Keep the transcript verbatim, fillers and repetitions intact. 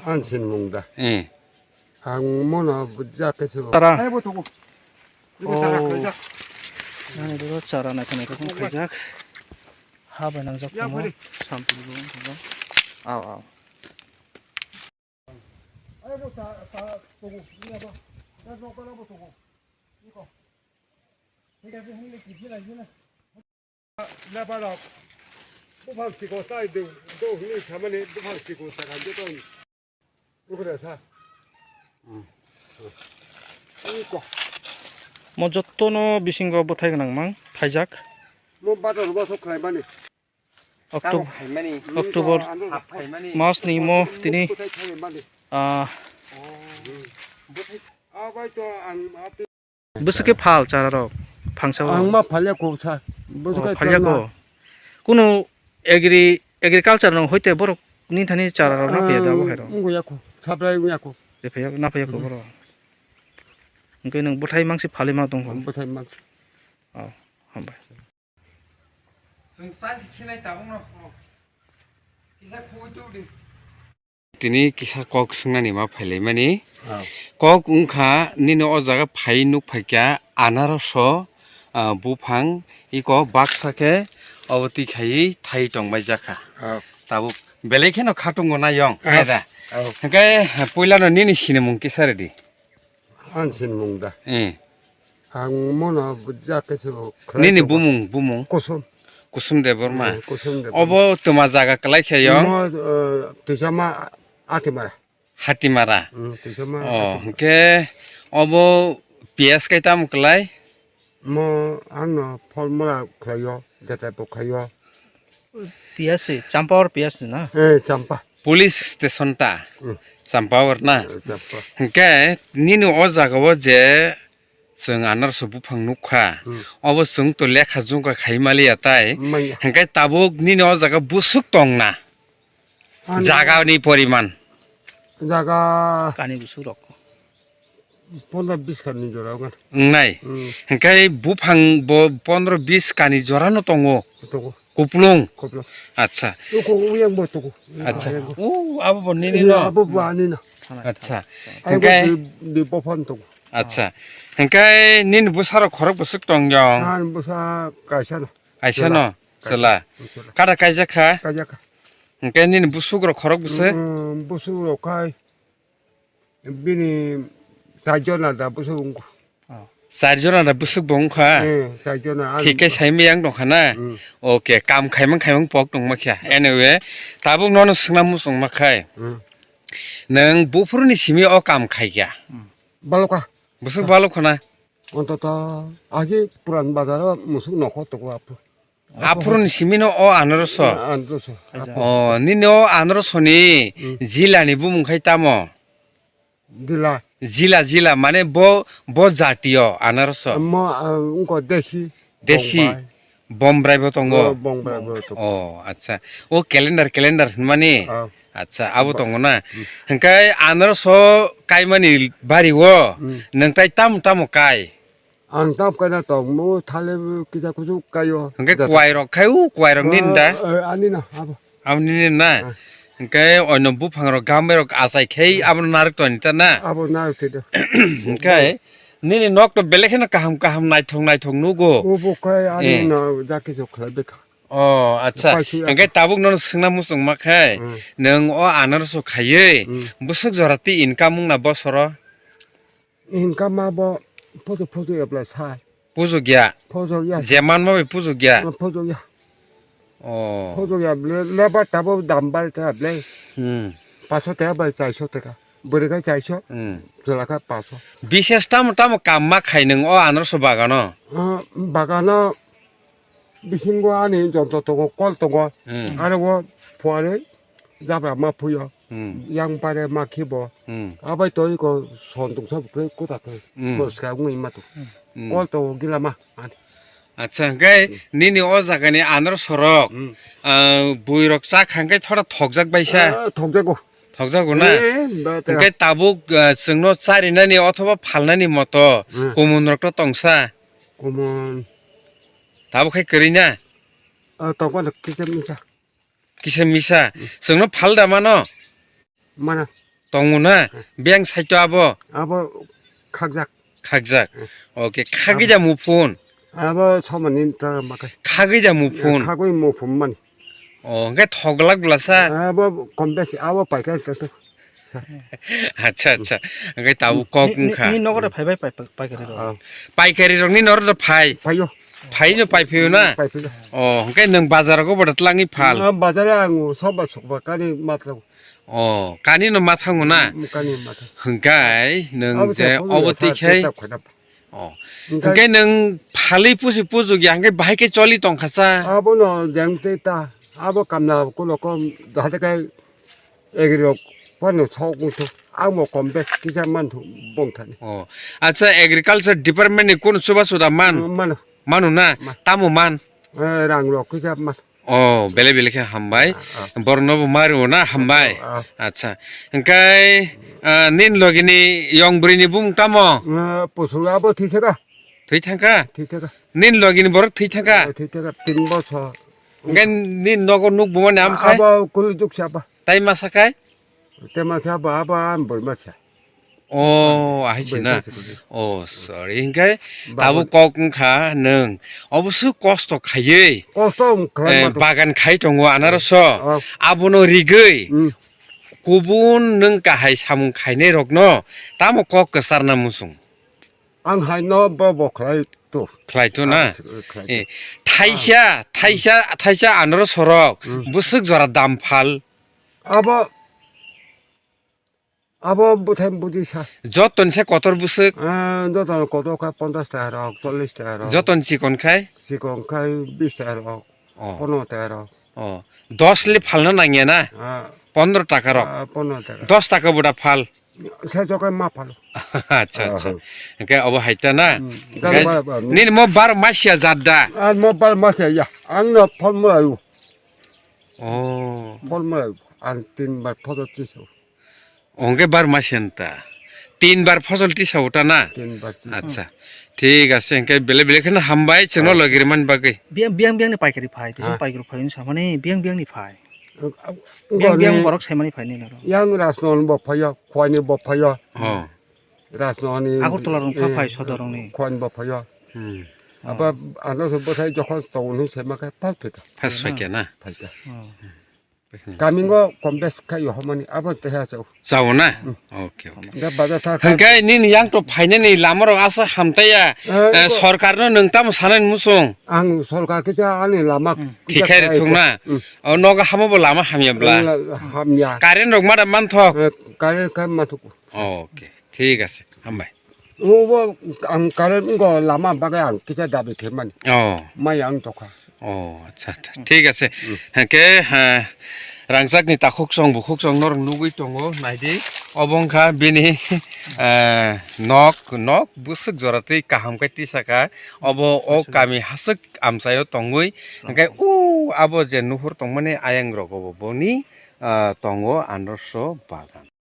Ang sinmung da. Eh. Ang mono bujak ke su. Tara. Ai bo tuku. Ibo tara Oh. khaijak. Nani doro chara naikha naikha kung khaijak. Ha bai nangjak Ya, tongmo. bari. Sampli bo wng tongmo. Aw, aw. Ai bo ta, ta, tuku. Ini apa? Dan rokok apa tuku? Iko. Ini kasih ini lagi, ini lagi, ini. Lebarok buphang siko tai do, do hwnwi samani buphang siko taka joto ukre sa. Iko. Mo jottono bisingo bwthai gwnang mang phaijak. Mo bator bosok khlaimani. Octob-, October Sap phaimani. Mas ni mo tini, Bwthai khlaimani. Ah, Abai to ang Bwswk khe phal chara rok phangsa o? Ang ma phalya kho sa. Bwswk Oh, khe phalya tongma. Kho. Kunu agri-, agriculture no hoite borok ni thani chara rok na phaida bo hai rok. Wngya kho. Saprai wngya kho. De phaya na phaya kho Hmm. borok. Hwnkhe nwng bwthai mangsi phalwi ma tong kho. Bwthai mangsi. Oh, hambai. Chwng chai se khinai tabukno. Kisa khugui tubudi. Tini kisa kok swngnani ma phailaimani. Oh. Kok wngkha nini o jaga phai nuk phaikha anaroso, ah, buphang iko baksa khe obo twi khaiwi thai tongbai jakha. Oh. Tabuk belai kheno khatungo na yong, Oh. naida. Oh. Hwnkhe puilano nini sinimung kisa rwdi. Ang sinimung da. Eh. Ang mono bujak khe su khlai Nini tongo. Bumung, bumung? Kusum. Kusum Debbarma. Eh, Kusum Debbarma. Obo tuma jaga kwlai khe yong? Mo, eh, Tisama Atimara. Hatimara. Hmm, Tisama Oh, Atimara. Hwnkhe obo P S kai tamo kwlai? Mo angno formula khlaio, data bo khaio. P S si, Champa or P S si na? Eh, Champa. Police station ta? Hmm. Champa or na? Eh, Champa. Hwnkhe nini o jaga o je chwng anaroso buphang nukha, Hmm. obo chwng to lekha jungkha khai maliya tai. Manya. Hwnkhe tabuk nini o jaga busuk tong na? Ani Jaga ni poriman? Jaga Kani busuk rok. Pondro bis kani jora wngkha. Wngnai. Hmm. Hwnkhe buphang bo pondro bis kani jora no tongo. Tongo. Kuplung. Kuplung. Acha. Uko uyang bo tongo. Acha. Uyang bo. O abo bo nini no? Abo bo ani no. Acha. Ai Hwnkhe bo di, di bophan tongo. Acha. Hwnkhe nini bwsarok khorok bwswk tong jong? Ani bwsa kaisa no. Kaisa Chwla. No? Kaisa. Chwla. Chwla. Kada kaijak kha? Kaijak kha. Hwnkhe nini bwswk rok khorok bwswk? Mm, bwswk rok khai bini char jona da bwswk wngkha. Oh. Char jona da bwswk bo wngkha? Eh, char jona. Thik khe saimaya wng tongkha na? Mm. Okay, kam khaimang khaimang pok tongma khe. Anyway, tabuk nono swngna muchungma khai. Mm. Nwng buphuruni simi o kam khaikha? Mm. Balokha. Bwswk balokha na? Ontoto agi puran bazar o musuk nokho tongo aphuru. Aphuruni simi no o anaroso? Anaroso. O, nini o anaroso ni Hmm. Jila ni bumung khai tamo? Jila. Jila, jila, mane bo, bo jati o anaroso? Mo, ah, wngkha desi. Desi? Bombay. Bombrai bo tongo? Oh, Bombrai bo tongo. Oh, acha. O calendar, calendar hinmani? Oh. Acha, abo Bo- tongo na? Hmm. Hwnkhe anaroso kaimani bari o, Hmm. nwng tai tamo tamo kai? Ang tam kaina tong mo thale kisa kusu kaio. Hwnkhe Jata. Kuwai rok khai u, kuwai rok nini da? Ah, eh, ani na, abo. Abo nini na? Ah. Hwnkhe oino buphang rok gambai rok achai khai Hmm. abo narwk toni ta na? Abo narwk twi do. Hwnkhe nini nok to belai kheno kaham kaham naithok naithok nugo. Obo khai ani Eh. No jaki jok khlai bekha. Oh, acha. Paisui Hwnkhe acha. Tabuk nono swngna muchungma khai Hmm. nwng o anaroso khaiwi Hmm. bwswk jora twi income wngna bosoro? Income abo photo photo ya bla sai. Pujukya. Photo ya. Je manma bai pujukya. Photo ya. Oh. Photo ya ble, lebar tabo dam bar ta ble. Hmm. Paso ta bai chaiso taka. Bwrwi kai chaiso. Hmm. Chwla kha paso. Bises tamo tamo kam ma khai nwng o anaroso bagano? Ah, bagano bisingo ani jonto tongo, kol tongo. Hmm. Aro o phuarwi jabra ma phuyo. Hmm. Yang pare ma khibo. Hmm. Abai to iko son tong sa bukre kota khe. Hmm. Bo ska ngui ma to. Hmm. Kol to gila ma. Acha, hwnkhe nini o jaga ni anaroso rok, Hmm. ah, bui rok cha kha hwnkhe thora thokjak bai sa. Ah, thokjago. Thokjago na? Eh, ba ta. Hwnkhe tabuk, ah, chwngno charinani othoba phalnani moto Hmm. kumun rok to tongsa. Kumun. Tabuk khai kwrwi na? Ah, tongkha kisa misa. Kisa misa. Chwngno phalda mano? Mana. Tongo na? Hmm. Biyang saito abo? Abo khakjak. Khakjak. Hmm. Okay, khagwi da muphun? Abo somani ta makai. Khagwi da muphun? Khagwi muphun mani. Oh, hwnkhe thoglak bwlasa? Abo kom besi, abo paikari to. Acha, acha. Hwnkhe tabuk kok wngkha. Ni nogo de phaibai pai-, pai-, paikari rok? Ah. Paikari rokni noro de phai? Phaio. Phaino paiphaio na? Paiphaio. Oh, hwnkhe nwng bazar rogo boda tlangwi phal? Ah, bazar ang soba sokba kani matlo. Oh, kani no mathango na? Mm, kani matha. Hwnkhe nwng je obo twi khai. Oh. Hwnkhe nwng phalwi pusi pujuk ya, hwnkhe bahai khe choli tongkha sa? Abono jeng tei ta, abo kamla kulo kom dade kai egri rok phano sok wngthu, amo kom bes kisa manthu bongthani. Oh. Acha, agriculture department ni kunu chuba chuda man? Mm, mano. Mano na? Ma. Tamo man? Eh, rang rok kisa man. Oh, belai belai khe hambai. Ah, ah. Borokno bo ma rwo na hambai. Ah, ah. Acha. Hwnkhe, ah, nini logini yong bwrwini bumung tamo? Ah, pusula bo thwi thaka. Thwi thangkha? Thwi thaka. Nini logini borok thwi thangkha? Ah, thwi thaka, tin bosor. Hwnkhe nini nogo nuk bumani amkhai? Abo kulu juk saba. Tai masa khai? Te masa ba, ba, am bor masa. Oh, ahai si na? Bor masa kuli. Oh, sorry. Hingke, bagan. Tabuk kok wngkha nwng. Obosu kosto khaiwi. Kosto wng khlai eh, ma to. Bagan khai tongo anaroso. Oh. Abono rigwi. Hmm. Kubun nwng kahai samung khainai rokno. Tamo kok kwcharna musung. Ang hai no bo bo khlai to. Khlai to na? Ah, khlai to. Eh, thaisa, ah, thaisa, thaisa anoro sorok. Hmm. Bwswk jora dam phal. Abo, abo bwthai budi sa. Joto ni se kotor bwswk? Ah, joto ni kotor kha ponchash taka rok, chollish taka rok. Joto ni chikon khai? Chikon khai bish taka rok. Oh. Pono taka rok. Oh. Dos le phalna nangya na? Ah. Pondro taka rok. Ah, pondro taka. Dos taka buda phal. Sa jokai ma phalo. Acha, acha. Ah. Hingke obo haita na? Hmm. Hingke ba, ba, nini mo bar masia jat da? Ah, mo bar masia ya. Ang no phol mo ayu. Oh. Phol mo ayu. Ang tin bar phodo chiso. Hingke bar masia ta. Tin bar phosol tisa uta na? Tin bar tisa. Acha. Thik ase, hingke bele bele kheno hambai, chwngno logirmani bagwi. Biyang, biyang, biyang ni paikari phai, tisa paikari phai, samani biyang, biyang ni phai. Biyang, biyang borok saimani phai nini oro. Yang Rajmohan bo phaio, Khwani bo phaio. Oh. Rajmohan ni, Agartala rok pha phai, eh, Sodor rok ni. Khwani bo phaio. Hmm. Aba ano se bwthai jokhon tongo hinwi saima khe phal phika. Phas phaikya na? Phaikya. Oh. Kamingo kombes khai yo homani abo teha chao. Chao na? Hmm. Okay, okay. Da bazar tha. Hingke nini yang to phainani lama rok asa hamtaya, eh, eh, ko- sorkar no nwng tamo sanani musung? Ang sorkar kisa ani lama kisa thikhai khai rithung na? Hmm. O nogo hamo bo lama hamya bla? La-, hamya. Current rok ma da manthok? Eh, current khai manthok. Okay, thik ase, hambai. Obo ang current wngkha lama bagwi ang kisa dabi khe mani. Oh. Mai ang tokha. Oh, acha, acha. Thik ase. Hmm. Hake, ha, rangchakni takhuk chwng bukhuk chwng norok nugwi tongo, naidi. Obo wngkha bini, eh, nok, nok bwswk jora twi kaham khe tisaka. Obo o kami haswk amchaio tongwi. Hake u abo je nuhur tongmani ayang rogo bo boni, ah, tongo anroso bagan.